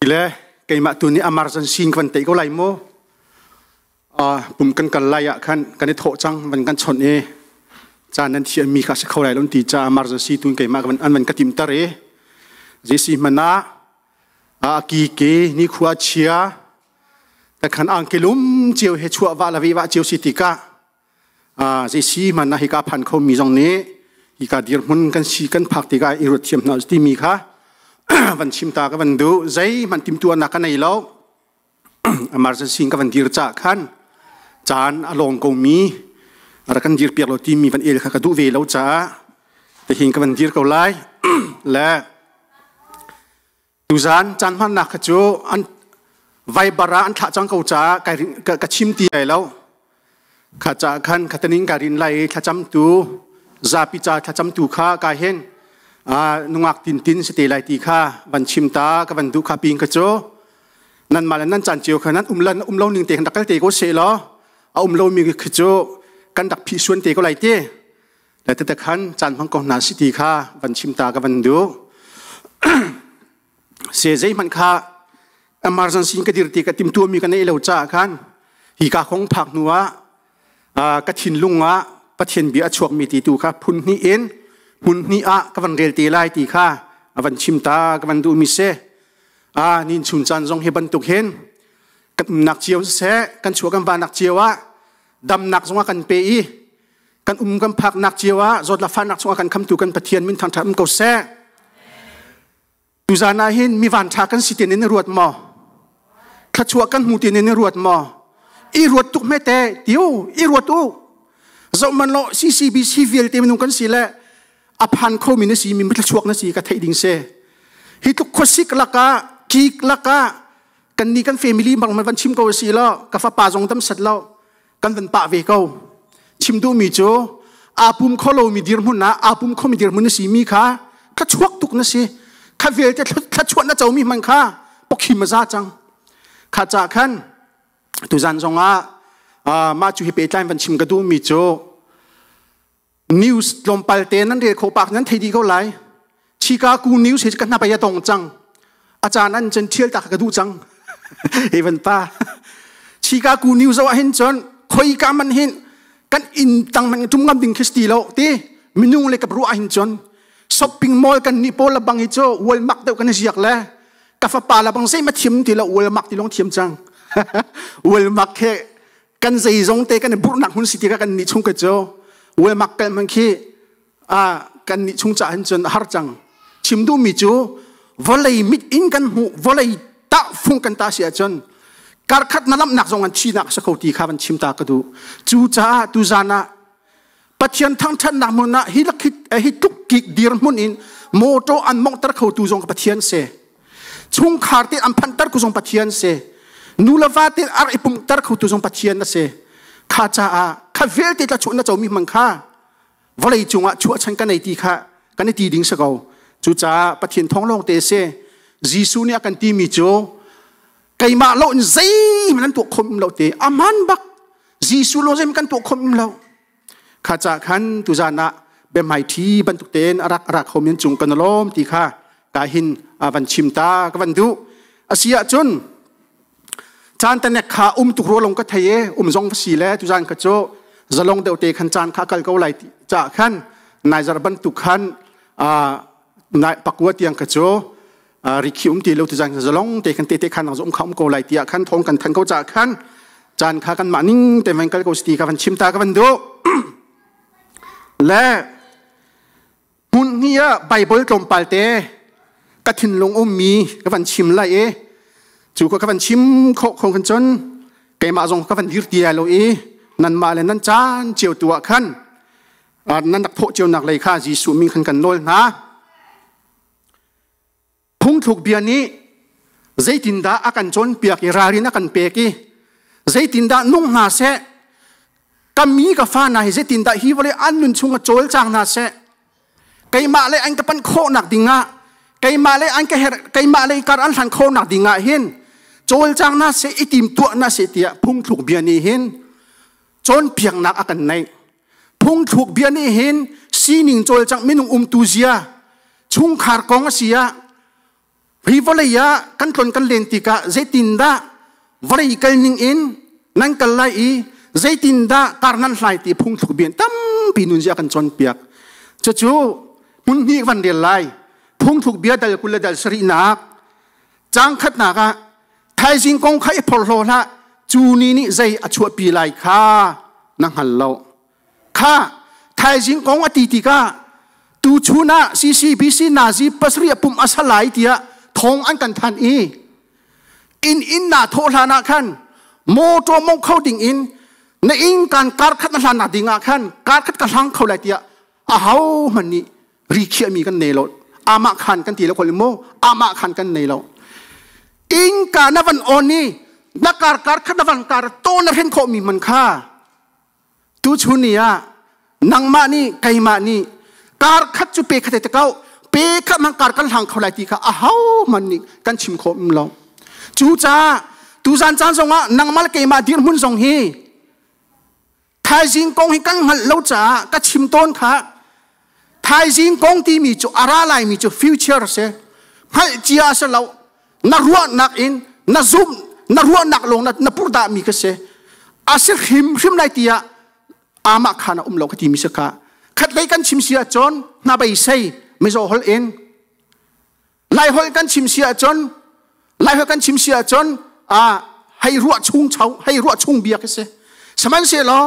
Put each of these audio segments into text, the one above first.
Le keimah tu nih emergency in ka van teih ko lai mu. Pum kan kal lai ah khan kan i thawh cang van kan chawnh i caan nan thiam mi kha si kho lai lo ti ca emergency tu keimah kan an van ka tim tar i jesi hmanh ah a ki ke ni khua chia ta khan angki lum cio he chuah va la vi va cio si tikah zeisi hmanh ah hika phan kho mi zong nih hika dirhmun kan si kan phak tikah i ruat thiam hna timi kha van chim ta ka van duh. Zeihmanh timtuahnak ka nei lo, emergency ka van dir ca khan caan a lawng ko mi rak kan dir piak lo timi van el kha ka duh ve lo caah tihin ka van dir ko lai. Le tuzan caan hmannak kha cu an Viber ah an thlah cang ko caah ka chim ti lai lo. Kha ca khan khataning ka rin lai. Thlacamtu zapi ca thlacamtu kha ka hin nungak tin tin si te lai ti kha van chim ta ka van duh. Kha pin ka cu nan mah le nan caan cio kha nan um lan um lo ning te khan rak kal te ko se law, a um lo mi khi cu kan rak phih suan te ko lai ti le te khan caan hmang ko hna si ti kha van chim ta ka van duh. Se zeihmanh kha emergency ka dir ti ka timtu mi ka nei lo ca khan hi ka khong phak hnu ah ka thinlung ah Pathian bia a chuak mi ti tu kha phun hnih in hmun hnih ah ka van rel te lai ti kha a van chim ta ka van duh mi se. A nin chun caan zong hi bantuk hin kan umnak cio seh, kan chuah kan vanak cio ah damnak zong ah kan pe i kan um kan phaknak cio ah zawt la fanak chungah kan khamtu kan Pathian min thangṭhat um ko seh. Tuzan ah hin mi van ṭha kan si tin in ruat maw? Thluachuah kan hmu tin in ruat maw? I ruat tuk hme te tiu i ruat u. Zoh man lo CCBC vialte minung kan si le a phan kho mi na si mi thluachuak na si ka theih ding se. Hi tluk khuasik lakah kik lakah kan ni kan family bang man van chim ko si lo, ka fapa zong dam sat lo, kan van pah ve ko. Chim duh mi cu aa pum kho lo mi dirhmun ah aa pum kho mi dirhmun na si mi kha thluachuak tuk na si. Kha vialte thluachuah na co mi hman kha pokhim a za cang. Kha ca khan tuzan zong ah mah cu hi pehtlai van chim ka duh mi cu news tlawmpal te nan rel kho pak nan thei dih ko lai. Chicago news hi ka hna paya tong cang, a caan an cun thial tak ka duh cang he van pa. Chicago news ah hin cun khoi ka man hin kan inn tang man tum ngam ding khisti lo ti minung le ka ruah hin cun shopping mall kan ni pawl la bang hi chu Walmart deuh kan ziak le ka fapa la bang sei ma thiam ti lo, Walmart ti long thiam cang. Walmart he kan zeizong te kan burnak hun si ti ka kan ni chung ka chu Walmart kal man khi a kan nih chung ca hin cun har cang. Chim duh mi cu vawlei mit in kan hmuh, vawlei tah fung kan ta si ahcun karkhat na lamnak zong an thinak sa kho ti kha van chim ta ka duh. Cu caah tuzan ah Pathian thangthatnak hmun ah hi hi tluk kik dir hmun in motor an monghter kho tu zong Pathian se, chungkhar te an phanter ko zong Pathian se, nu le va te ar i pumter kho tu zong Pathian na se. Kha caah kha vialte tla chuah na co mi hmang kha vawlei cungah chuahchan kan ei ti kha kan i ti ding si ko. Cucaah Pathian thawng lawng te si. Jesuh nih a kan timi cu keimah lo in zeihmanh nan tuah khom lo te aman bak. Jesuh lo zeihmanh kan tuah khom lo. Kha ca khan tuzan ah biahmai thi bantuk tein a rak rak khomi cung kan lawm ti kha ka hin van chim ta ka van duh. Asi ahcun caan tanek kha um tuk rualong ka thei e, um zong si le tuzan kha cu zalong deuh te khan caan kha kal ko lai ca khan naizer bantuk khan nai pakua tiang kha cu rikhi um ti lo. Tuzan zalong te khan te te khan um kha um ko lai tiah khan thong kan than ko ca khan caan kha kan mah ning te van kal ko si ti ka van chim ta ka van duh. Le hmun hi ah Bible tlawmpal te ka thinlung ummi ka van chim lai i cu ka van chim khawh kho kan cun keimah zong ka van dir ti lai lo i nanmah le nan caan cio tu ah khan nan rak thawh cio nak lei kha Jesuh min khan kan nawl hna. Phungthluk bia nih zeitindah a kan cawnpiak i ralrin a kan pek i zeitindah nung hna seh, ka mi ka fa hna hi zeitindah hi vawlei an nun chung a cawlcang hna seh, keimah le an ka panh khawhnak dingah, keimah le an ka her, keimah le kar an hlan khawhnak dingah hin cawlcang hna seh, i tim tuah hna seh tiah phungthluk bia nih hin cawnpiaknak a kan neih. Phungthluk bia nih hin sining cawlcangh, minung umtu zia, chungkhar kong a si ah. Hi vawlei ah kan tlon kan len tikah zeitindah vawlei kal ning in nan kal lai i zeitindah kar nan hlai ti phungthluk bia tampi nunzia kan cawnpiak. Cucu hmun hnih van rel lai. Phungthluk bia dal 20 le dal sarihnak caang khatnak ah thaizing kong kha i phorhlaw hlah, cu ni nih zei a chuahpi lai kha na hngal lo. Kha thaizing kong a ti tikah tu chun ah CCBC nazi pasarih a pumh a salai tiah thong an kan than i inn inn na thawh hlan ah khan motor mong kho ding in na inn kan kar khat na hlan nak ding ah khan kar khat ka hlang kho lai tiah a ho hmanh nih ri khiahmi kan nei lo. Amah khan kan ti lo khol mo amah khan kan nei lo. Inn ka na van on i na kar kar khat na van kar to na hren khawh mi man kha tuchun ni ah nangmah nih keimah nih kar khat cu pe khat te kau pe khat man kar kan hlang kho lai ti kha a ho man nih kan chim khawh lo. Cu caah tuzan caan zong ah nangmah le keimah dirhmun zong hi thaizing kong hi kan hngalh lo caah ka chim tawn kha. Thaizing kong timi cu a ra laimi cu future se hngalh cia se lo, na ruahnak in na zum na ruahnak lawng na purdah mi ka se a si hrim hrim lai tiah amah khan a um lo ka ti mi si kha. Khat lei kan chim si ahcun hna bei sei Mizo holh in Lai holh kan chim si ahcun Lai holh kan chim si ahcun a hei ruah chung chau hei ruah chung bia ka si. Sihmanhsehlaw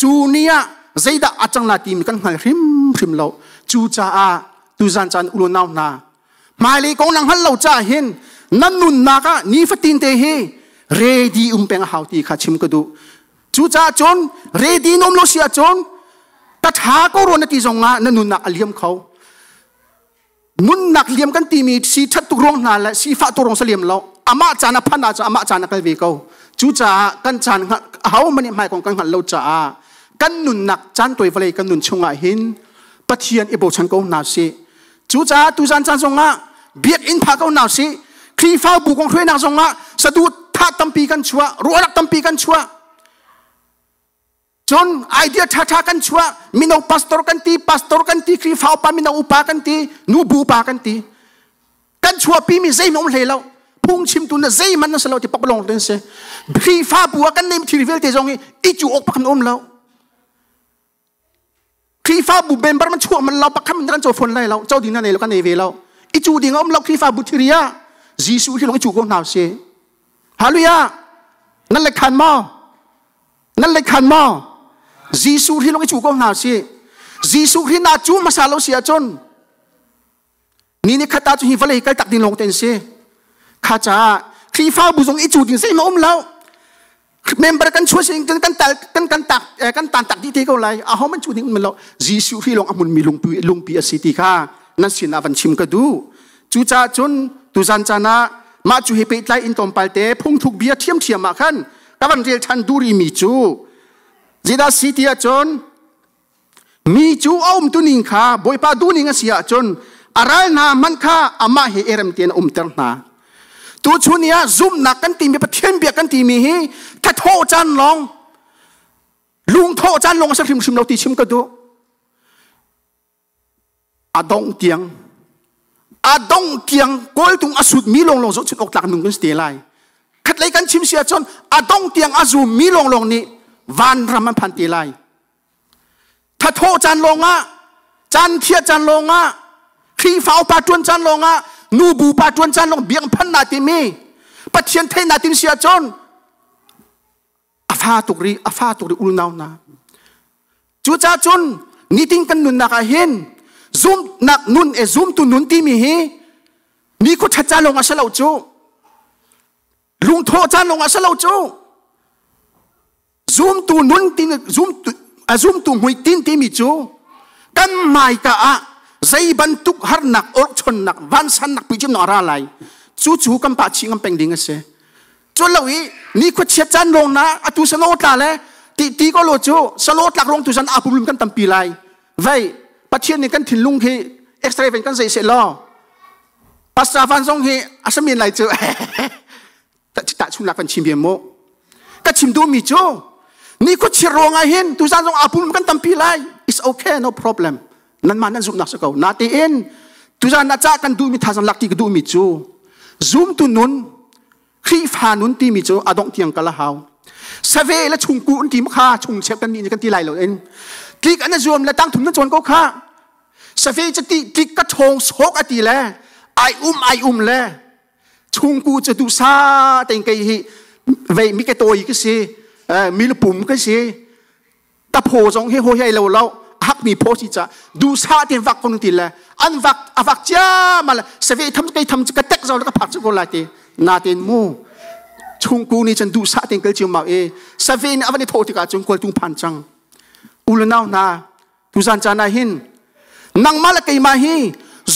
cu ni ah zeidah a cang la timi kan hngal hrim hrim lo. Cu caah tuzan caan ulo nau hna, hmailei kong na hngal lo caah hin nan nunnak ah nifatin te hi ready um peng a hau ti kha chim ka duh. Cu caah cun ready nom lo si ahcun ka tha ko ruan na ti zong ah na nunnak a liam kho. Nunnak liam kan timi si ṭhat tuk ruang hna le sifah tuk ruang sa liam lo, amah caan a phan ahcun amah caan a kal ve ko. Cu caah kan caan aho hmanh nih hmai kong kan hngalh lo caah kan nunnak caan tawi vawlei kan nun chungah hin Pathian i bochan ko hna sih. Cu caah tuzan caan zongah biakinn pha ko hna sih. Khrihfabu kong hruainak zongah saduh thah tampi kan chuah, ruahnak tampi kan chuah, cun idea ṭhaṭha kan chuah. Mino pastor kan ti, pastor kan ti, Khrihfa upa, mino upa kan ti, nubu upa kan ti, kan chuahpi mi zeihmanh um hlei lo. Phungchimtu na zeihmanh na si lo ti paklong ten si. Khrihfabu ah kan neim thil vialte zong hi i cu awk pakhat um lo. Khrihfabu member man chuah man lo pakhat man kan co fawn lai lo, co ding na nei lo, kan nei ve lo, i cu ding a um lo. Khrihfabu thiri ah Jesuh hi long i cu ko hna si. Hallelujah! Nan le khan maw? Nan le khan maw? Jesuh hi long i cu ko hna si. Jesuh hi na cu hmasa lo si ahcun ni ni khat ah cu hi vawlei kal tak ding lawng te si kha. Caah Khrihfabu zong i cu ding zeihmanh um lo. Member kan chuah sin kan kan tal kan kan tak kan tan tak dih te ko lai. A ho man cu ding um lo. Jesuh Khrih lawng a hmun mi lungpi lungpi a si ti kha nan sin ah van chim ka duh. Cu caah cun tuzan caan ah mah cu he pehtlai in tlawmpal te phungthluk bia ṭhiamṭhiam ah khan ka van rel ṭhan duri mi cu zeidah si ti ahcun, mi cu a umtu ning kha Bawipa duhning a si ahcun a ral hna hmanh kha amah he erem tein a umter hna. Tuchun ni ah zumhnak kan timi, Pathian bia kan timi hi thathawh caan lawng, lungthawh caan lawng a si hrimhrim lo ti chim ka duh. A dongh tiang, a dongh tiang kawltung a sut mi lawnglawng zohchunh awk tlak nung kan si te lai. Khatlei kan chim si ahcun a dongh tiang a zum mi lawnglawng nih vanram an phan te lai. Thathawh caan lawngah, caan thiah caan lawngah, Khrihfa upa ṭuan caan lawngah, nubu pa ṭuan caan lawng biang phan na timi, Pathian theih na tim si ahcun a fa tuk rih, a fa tuk rih, unau hna. Cucaah cun nitin kan nunnak ah hin zumnak nun e zumtu nun timi hi ni khua ṭhat caan lawng a si lo cu, lungthawh caan lawng a si lo cu. Zumtu nun tin zumtu a zumtu hmuitin timi cu kan hmaika ah zei bantuk harnak, orchonnak, vansannak, puicimnak a ra lai, cu cu kan pah chih ngam peng ding a si. Cu lo i ni khuachiat caan lawng na atu salo tla le ti ti ko lo cu salo tlak rong tu zan apum kan tampi lai. Vei Pathian nih kan thinlung hi x-ray ven kan zei se law pastor van zong hi asamin lai cu ta chung lak kan chim bia mu. Ka chim duh mi cu ni khuachir ruang ah hin tuzan zong apum kan tampi lai. It's okay, no problem, nan ma nan zumhnak si ko. Na tiin tuzan na ca kan duh mi thazang lak ti ka duh mi cu. Zumtu nun, Khrihfa nun timi cu a dongh tiang kal a hau. Save le chungku an ti kha chung chep kan nih kan ti lai lo in. Tlik an zuam le tang thum na cawn ko kha. Save cu ti tlik ka ṭhawng sok a ti le ai um ai um le chungku cu duhsa tein kei hi vei mi ke tawi ka si mi le pum ka si taphaw zong hi hawi lo lo hak mi phaw si ca duhsah ten vak ko ti le an vak a vak cia ma le save tham kei tham ka tek zo ka phak chu ko lai ti na ten mu chungku ni chan duhsah ten kal chiu mak e save ni avan i tho tikah chung kwal tung phan chang ulanau na tuzan chan ah hin nangmah le keimah hi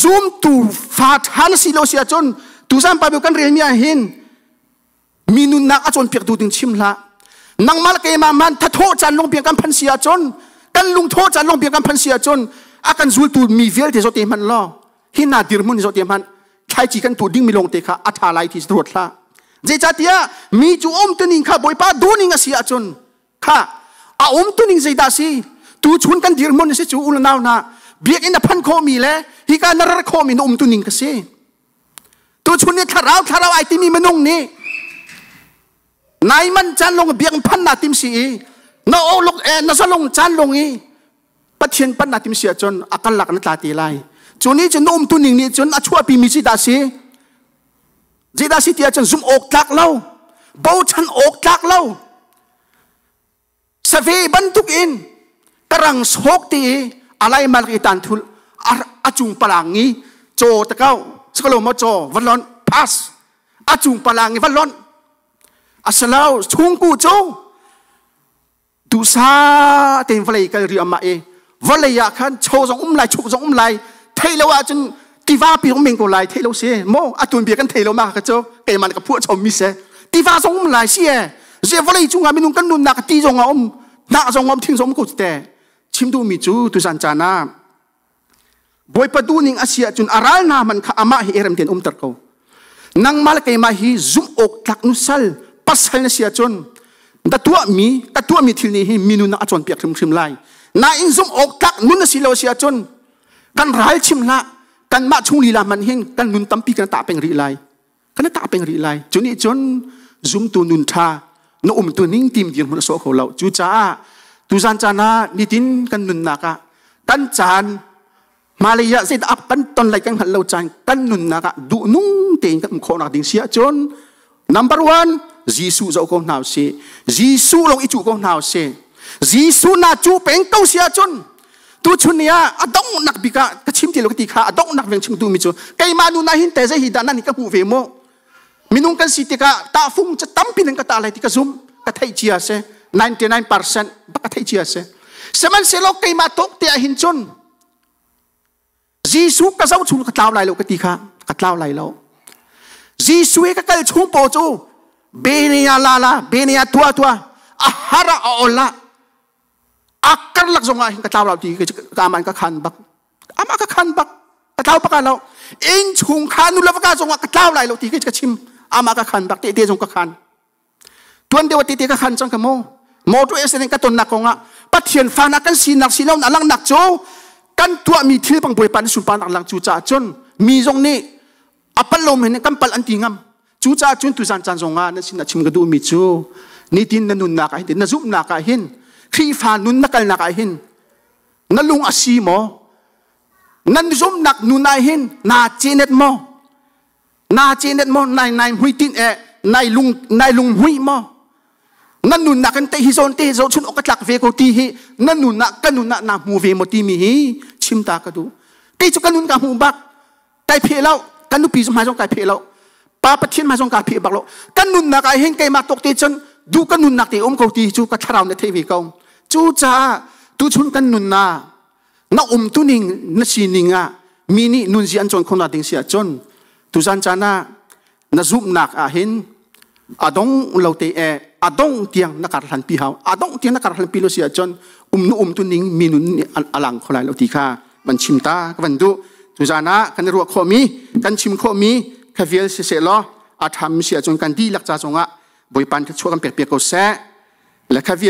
zumtu fa than si lo si ahcun tuzan Bible kan rel mi ah hin mi nunnak a cawnpiak tu ding chim hlah. Nangmah le keimah man thathawh caan lung piang kan phan si ahcun, kan lungthawh caan lung piang kan phan si ahcun, a kan zultu mi vialte zawt te hmanh law hi na dirhmun zawt te hmanh thlaici kan tuh ding mi lawng te kha a ṭha lai ti ruat hlah. Zeicahtiah mi cu um tuning kha Bawipa duhning a si ahcun kha a um tuning zeidah si? Tuchun kan dirhmun si cu u nau hna, biakinn a phan khawhmi le hika na rar khawhmi na um tuning ka si. Tuchun ni thlarau thlarau ai timi minung nih nai man caan long biak phan na tim si i na olok e na zalong caan long i Pathian pan na tim si ahcun a kal lak na tla te lai. Cu nih cun na um tu ning nih cun a chuahpi mi si dah si zeidah si ti ahcun zum awk tlak lo, bochan awk tlak lo. Save bantuk in karang sok ti i alai mal i tan thul a cung palang i caw takau sakalo mo caw valon pass a cung palang i valon asalau chungku cu dusa tein vawlei kal ri ama i vawlei ah khan cho zong um lai chuk zong um lai thei lo ahcun tiva pi zong meng ko lai thei lo si mo atun bia kan thei lo ma ka cu keimah ka phuah chom mi se tiva zong um lai si e ze vawlei cungah minung kan nunnak ti zong a um hnah zong a um thing zong um ko te chim duh mi cu tuzan caan ah Bawipa duhning a si ahcun a ral hna hmanh kha amah hi erem tein umter ko. Nangmah le keimah hi zumh awk tlak nusal pasal na si ahcun na tuahmi ka tuahmi thil nih hi mi nun a cawnpiak hrimhrim lai. Nain zumh awk tlak nun na si lo si ahcun kan ral chim hlah, kanmah chung lila hmanh hin kan nun tampi kan tah peng rih lai. Kan tah peng rih lai. Cu nih cun zumtu nun ṭha na umtu ning tim dirhmun a sawh kho lo. Cucaah tuzan caan ah nitin kan nunnak ah kan caan hmalei ah zeidah kan ton lai kan hngalh lo caan kan nunnak ah duhnung tein kan um khawhnak ding si ahcun number one, Jesuh zoh ko hna usih. Jesuh lawng i cuh ko hna usih. Jesuh na cu peng ko si ahcun tuchun ni ah a donghnak bik ah ka chim ti lo ka ti kha a donghnak veng chim duhmi cu keimah nu na hin te zei hi dah nan ka hmuh ve mu. Minung kan si tikah tahfung ca tampi nan ka tah lai ti ka zum, ka theih cia si, 99% bak ka theih cia si. Sihmanhsehlaw keimah tawk te ah hin cun Jesuh ka zoh chung ka tlau lai lo ka ti kha ka tlau lai lo. Jesuh he ka kal chung paw cu benia la la benia tua tua a har ah a ol ah a karlak zong ah hin ka tlau lo ti ka aman ka khan bak, ama ka khan bak, ka tlau bak lo. Inn chung kha nu le va zong ah ka tlau lai lo ti ka chim, ama ka khan bak, te te zong ka khan. Tuan deuh te te ka khan cang ka mu. Motor accident ka tonnak kongah Pathian fa na kan sinak si lo na langnak cu kan tuahmi thil bang Bawipa nih sunparnak lang. Cu caah cun mi zong nih a pal lo men kan pal an ti ngam. Cu caah cun tuzan caan zong ah na sin a chim ka duhmi cu nitin na nunnak ah hin, na zumhnak ah hin, Khrihfa nun na kalnak ah hin na lung a si maw? Nan zumhnak nun ah hin naa cenet maw? Na cenet maw? Nai nai hmuitinh e nai lung nai lung hmui maw? Na nunnak in te hi zawn te zo chun ok ka tlak ve ko ti hi na nunnak ka nunnak na hmu ve maw timi hi chim ta ka duh. Kei cu ka nun ka hmu bak, kai phe lo. Kan nupi zong hmai zong kai phe lo, pa Pathian hmai zong ka phe bak lo. Kan nunnak ah hin keimah tawk te cun duh ka nunnak te um ko ti cu ka thlarau na theih ve ko. Cu caah tuchun kan nunnak na um tu ning na sining ah mi nih nunzi an cawn khawhnak ding si ahcun tuzan caan ah na zumhnak ah hin a dong lo te e a dong tiang na kar hlan pi hau. A dong tiang na kar hlan pi lo si ahcun um nu um tu ning mi nun a lang kho lai lo ti kha van chim ta ka van duh. Tuzan ah kan ruah khawhmi kan chim khawhmi kha vial si seh law a ṭham si ahcun kan dihlak ca zongah Bawipa nih thluachuah kan pek piak ko seh le kha vial.